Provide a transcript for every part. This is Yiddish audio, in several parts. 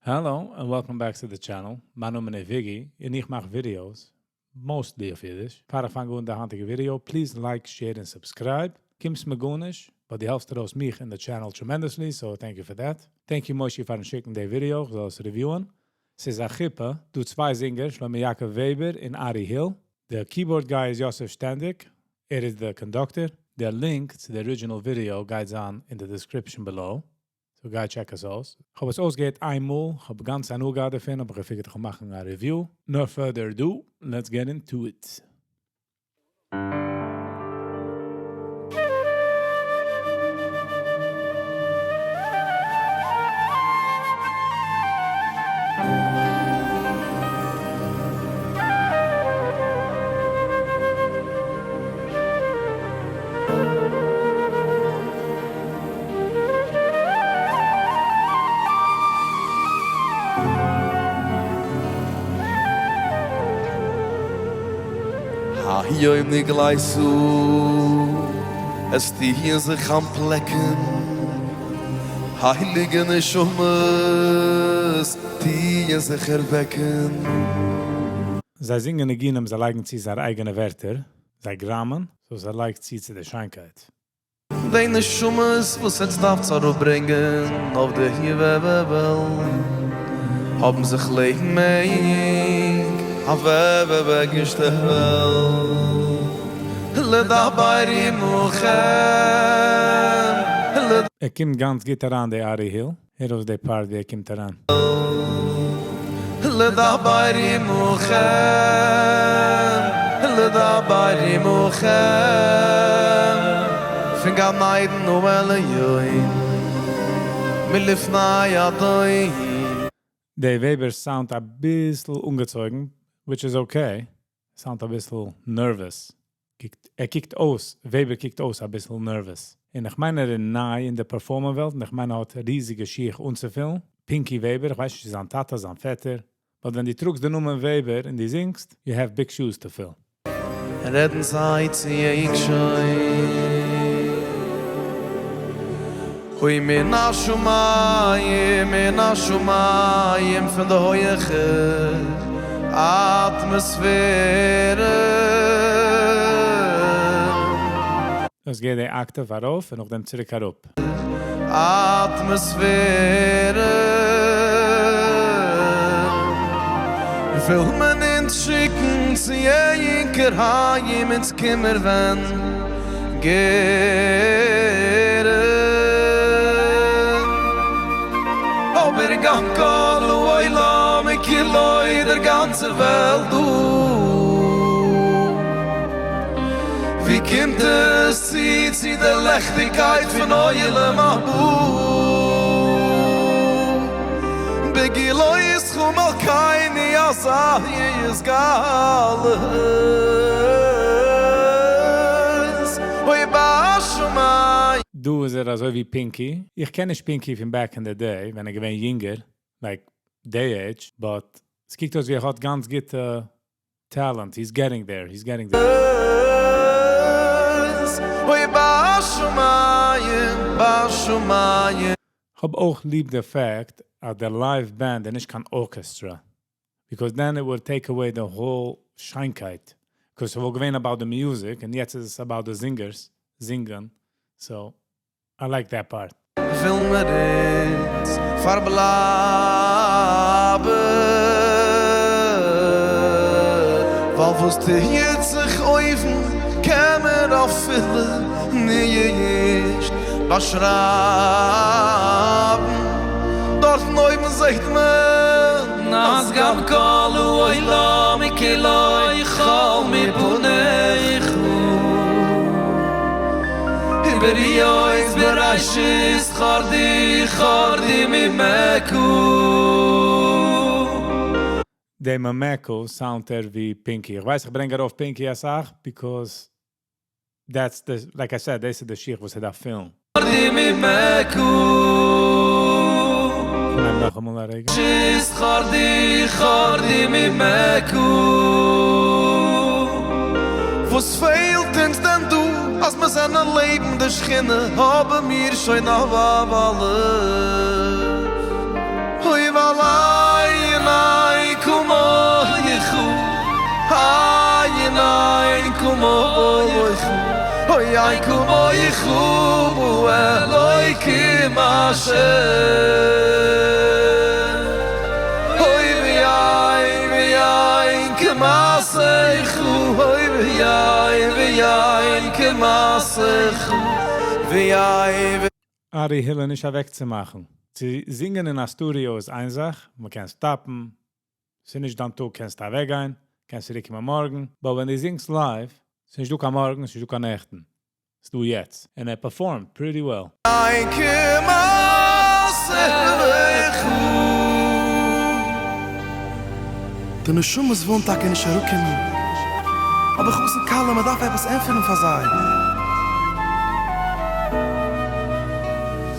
Hello and welcome back to the channel. מיין נאמען איז Viggy און איך מאך videos, mostly אויף אידיש. פאר איך פאנג אן די היינטיגע video, please like, share און subscribe. קומסט מיר גארנישט, but דו העלפסט ארויס מיך און די channel tremendously, so thank you for that. Thank you Moshe פארן שיקן די video, איך זאל עס review ען. ס'איז א חופה, דא צוויי זינגער, שלמה יעקב וועבער און ארי היל. די keyboard guy איז יוסף שטענדיג, ער איז די conductor. דער link צו די original video גייט זיין אין די description below. So גיי check עס אויס. איך האב עס אויסגעהערט איינמאל, איך האב גאנץ הנאה געהאט דערפון, האב איך גע figure ט איך וועל מאכן א review. No further ado, let's get into it. היום נגלייסו, עס טוען זיך אנטפלעקן הייליגע נשמות טוען זיך ערוועקן. זיי זינגען ניגונים, זיי לייגן צו זייער אייגענע ווערטער, זיי גראמען, so זיי לייגט צו צו די שיינקייט. די נשמות וואס עטס דארפטס אראפברענגען אויף די וועלט האבן זיך לעבן ענק אוועקגעשטעלט לדבר עמכם. ער קומט גאנץ גוט אריין די ארי היל, הער אויס די part ווי ער קומט אריין. לדבר עמכם, לדבר עמכם, פון גן עדן העליון, מלפני אדון. די וועבער sound אביסל אנגעצויגן, which is okay. Sound אביסל nervous. ער קוקט אויס, וועבער קוקט אויס אביסל nervous. און איך מיין ער איז ניי אין די performer וועלט, און איך מיין ער האט ריזיגע שיך אנצופילן. פינקי וועבער, איך ווייס נישט צו זיין טאטע, זיין פעטער. But ווען דו טראגסט די נאמען וועבער און דו זינגסט, you have big shoes to fill. רעדן זיי צו ענק שוין. אוי מן השמים, מן השמים, פון די הויעכע אטמאספערע. דאס גייט די octave ארויף און נאכדעם צוריק אראפ. אטמאספערע. וויל מען אונז שיקן צו ענקער היים אונז קומער ווען גערן. אבער גם כל העולם כולו דער גאנצער וועלט דא. ווי קומט עס צו צו דער לעכטיגקייט פון עולם הבא? בגילוי סכום מלכינו אזי יתגלה. אוי בשמים. דא איז ער אזוי ווי פינקי. איך קען נישט פינקי פון back in the day, ווען ער געווען יונגער, like די age, but עס קוקט אויס ווי ער האט גאנץ גוטע talent, he's getting there, he's getting there. אוי בשמים, בשמים. כ'האב אויך ליב די fact אז די live band איז נישט קיין orchestra, because then it would take away the whole שיינקייט, because ס'וואלט געווען about the music און יעצט איז עס about the זינגערס זינגען, so I like that part. וויל מיר אונז פארבלייבן, ווייל וואס טוט זיך אויבן קען מען אפילו נישט באשרייבן, דארטן אויבן זעט מען אז גם כל העולם כולו חל מפניך. בריות בראשית חרדי חרדי ממקו. די ממקו sound ער ווי פינקי. איך ווייס איך ברענג ארויף פינקי אסאך, because that's the, like I said, דאס איז די שיך וואס ער דארף פילן. חרדי ממקו. נעם נאכאמאל א רגע. ראשית חרדי חרדי ממקו. וואס פעלט אונז דען דא, אז מיר זענען לעבן די שכינה, האבן מיר שוין א וואוואלע. אוי וואלע. אין כמוך באלוקים אשר אוי ואין ואין כמעשיך אוי ואין ואין כמעשיך ואין ארי הילן נישט אוועקצומאכן. צו זינגען אין א studio איז איין זאך, מען קען stop ן, ס'איז נישט דיין טאג, קענסט אוועקגיין, קענסט צוריקקומען מארגן. But ווען דו זינגסט live, ס'איז נישטא קיין מארגן, ס'איז נישטא קיין נעכטן. ס'איז דא יעצט. And ער performed pretty well. אין כמעשיך. די נשמות ווילן טאקע נישט אראפקומען, אבער חתן כלה, מען דארף עפעס ענטפערן פאר זיי.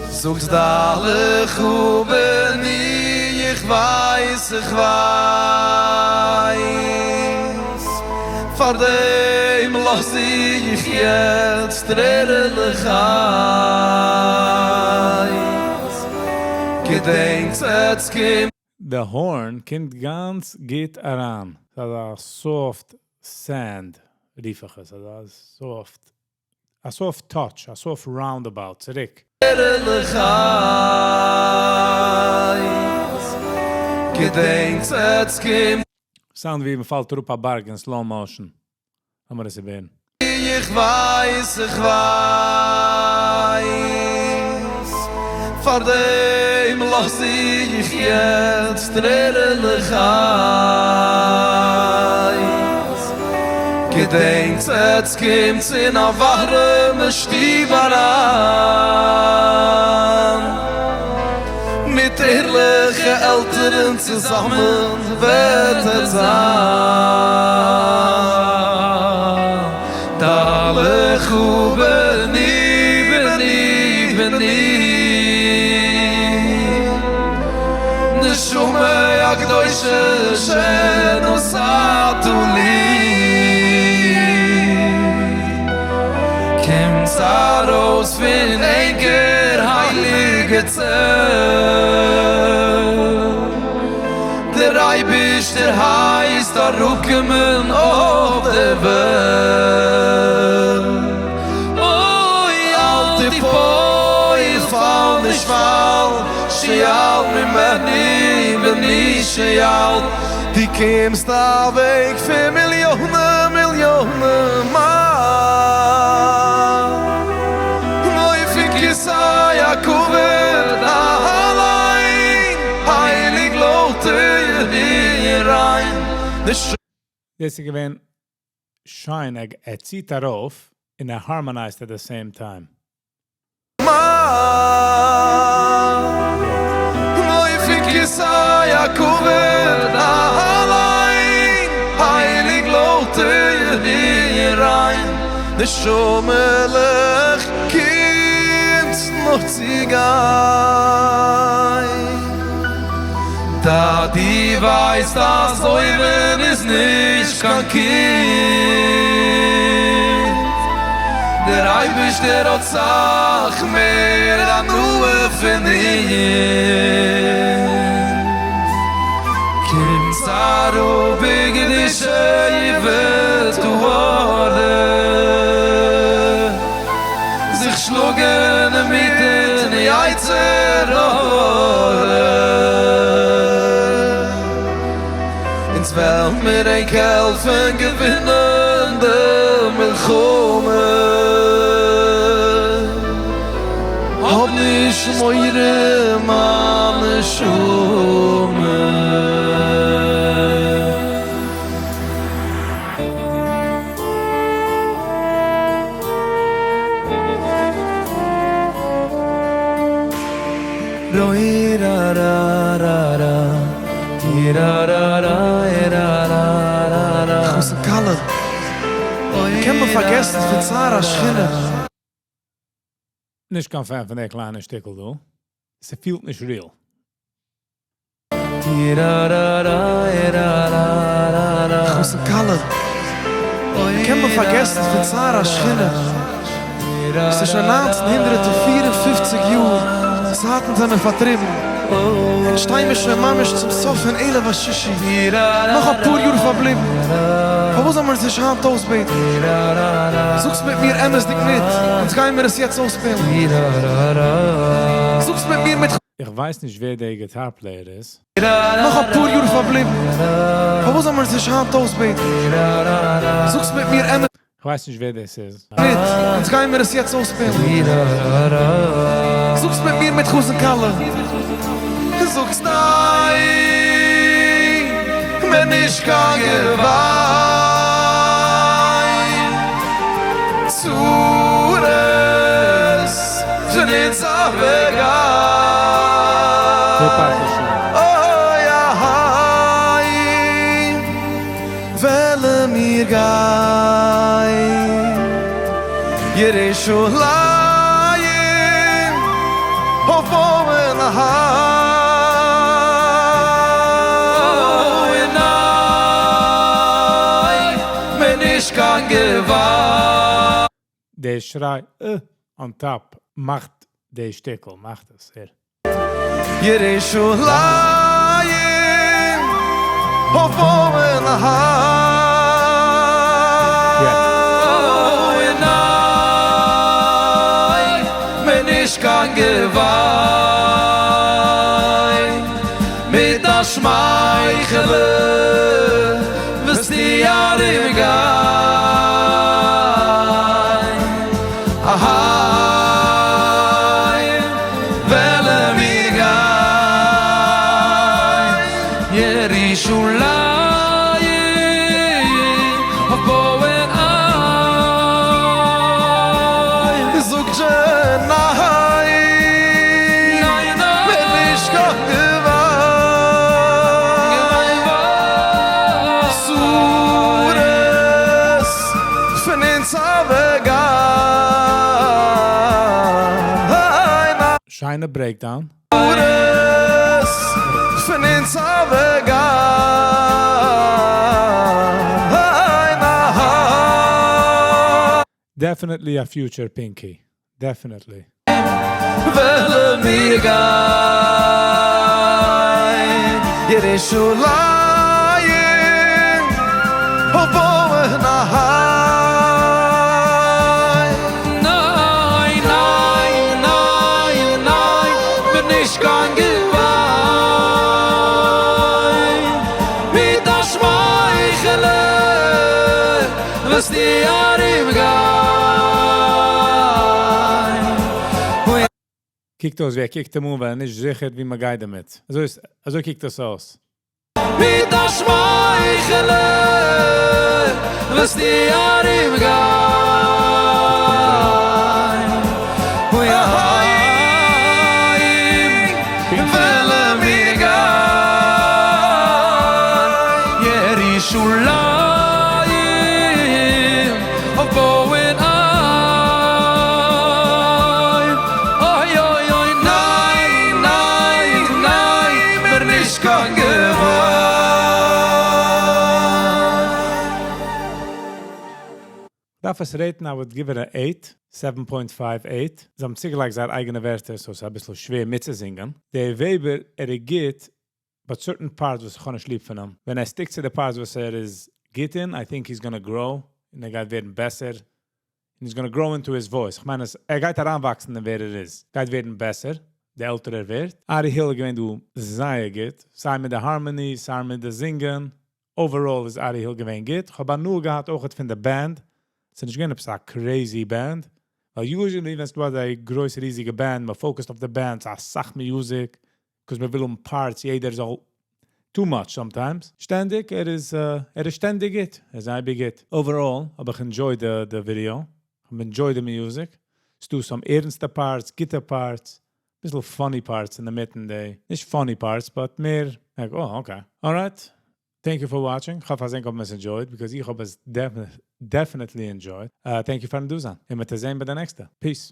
זאגסט דע לך בני, איך ווייס, איך ווייס, פאר דעם לאז איך יעצט טרערעלעך הייס. געדענקטס עטס קומט. The horn קומט גאנץ גוט אריין. ס'איז א soft sand, רוף איך עס. א soft touch, א soft roundabout, צוריק. טרערעלעך הייס. געדענקטס עטס קומט. Sound ווי מ'פאלט אראפ א בארג אין slow motion. לאמיר עס איבערהערן. איך ווייס, איך ווייס, פאר דעם לאז איך יעצט טרערעלעך הייס. געדענקטס עטס קומטס אין א ווארעמע שטוב אריין, מיט ערליכע עלטערן צוזאמען וועט עטס זיין. דע לך בני בני בני, נשמה הקדושה שנוסעת לי, קומטס ארויס פון ענקער הייליגע צעל, דער אייבערשטער הייסט אראפקומען אויף דער וועלט. אוי, אל תפול, פאל נישט פאל, שאל ממני בני שאל. דו קומסט אוועק פון מיליאנען מיליאנען מייל, אוי פון כסא הכבוד אליין, הייליג לויטער און ריין. דאס איז געווען שיין, ער ציט ארויף און ער harmonized at the same time. מייל, אוי פון כסא הכבוד אליין, הייליג לויטער און ריין. נשמה'לעך קומט נאך צו גיין. דא די ווייסט אז אויבן איז נישט קיין קינד, דער אייבערשטער האט סאך מער הנאה פון אונז. קומטס אראפ בקדושה ובטהרה, זיך שלאגן מיט דעם יצר הרע. אונז וועלן מיר ענק העלפן געווינען די מלחמה. האב נישט מורא מיין נשמה. רוי ra ra ra ra, ti ra ra ra ra ra ra ra. חתן כלה, קען מען פארגעסן פון צער השכינה? נישט קיין fan פון דער קליינע שטיקל דא. ס'פילט נישט real. Ti ra ra ra ra ra ra ra. חתן כלה, קען מען פארגעסן פון צער השכינה? ס'איז שוין 1954 יאר, זייט אונז זענען פארטריבן. אונז שטיי מיר שוין ממש צום סוף פון אלף השישי, נאך אפאר יאר פארבליבן, פארוואס זאל מען עס נישט היינט אויסבעטן? זאגסט מיט מיר אמת'דיג מיט, אונז גייען מיר עס יעצט אויספעלן. זאגסט מיט מיר מיט. איך ווייס נישט ווער דער guitar player איז. נאך אפאר יאר פארבליבן, פארוואס זאל מען עס נישט היינט אויסבעטן? זאגסט מיט מיר אמת. איך ווייס נישט ווער דאס איז. מיט, אונז גייען מיר עס יעצט אויספעלן. זאגסט מיט מיר מיט חתן כלה. זאגסט ניין, כ'בין נישט קיין געוויין. צרות פון אונז אוועקגיין. דער part איז שוין. אוי אהיים וועלן מיר גיין. ירושלים אויפבויען א היים. ניין, מער נישט קיין געוויין. דער שריי on top מאכט דער שטיקל, מאכט עס. הער. ירושלים אויפבויען א יעצט. היים. ניין, מער נישט קיין געוויין. מיט א שמייכעלע וועסטו ארומגיין. אהיים וועלן מיר גיין. ירושלים אויפבויען א היים. זאגט שוין ניין, ניין, מער נישט קיין געוויין. צרות פון אונז אוועקגיין. שיינע breakdown. צרות פון אונז אוועקגיין. Definitely a future Pinky. Definitely. וועלן מיר גיין. ירושלים אויפבויען א היים. ניין, ניין, ניין, ניין, מער נישט קיין געוויין. מיט א שמייכעלע וועסטו ארומגיין. קוקט אויס, ווי ער קוקט אים אן, ווייל ער נישט זיכער, ווי מען גייט דערמיט. אזוי קוקט דאס אויס. מיט א שמייכעלע וועסטו ארומגיין. אוי, אהיים וועלן מיר גיין. ירושלים אויפבויען א היים. אוי, אוי, אוי, ניין, ניין, ניין, מער נישט קיין געוויין. דארף עס rate ן, I would give it a 8, 7.58. זיי האבן צוגעלייגט זייער אייגענע ווערטער, so ס'איז א ביסל שווער מיטצוזינגען. דער וועבער, ער איז גוט, but certain parts וואס איך האב נישט ליב פון אים. ווען ער stick צו די parts וואס ער איז גוט אין, I think he's gonna grow, און ער גייט ווערן בעסער. And he's gonna grow into his voice. איך מיין, ער גייט אריינוואקסן אין ווער ער איז. גייט ווערן בעסער, דער עלטער ער ווערט. Ari Hill געווען דא זייער גוט. סיי מיט די harmony, סיי מיט די זינגען. Overall איז Ari Hill געווען גוט. איך האב הנאה געהאט אויך פון די band. ס'איז נישט געווען עפעס א crazy band. ווייל usually ווען ס'דא א גרויסע ריזיגע band, מען focus ט אויף די band, ס'איז א סאך music, because מען וויל האבן parts, יעדער זאל too much sometimes. שטענדיג, ער איז שטענדיג גוט. ער איז אייביג גוט. Overall, האב איך enjoyed the video. איך האב enjoyed the music. ס'דא some ערנסטע parts, גוטע parts, ביסל funny parts אין די מיטן, די, נישט funny parts, but מער, like, oh, okay. Alright. Thank you for watching. איך האף אז ענק האבן עס enjoyed, because איך האב עס definitely enjoyed. Thank you פארן דא זיין. און מיר זעען ביי די נעקסטע. Peace.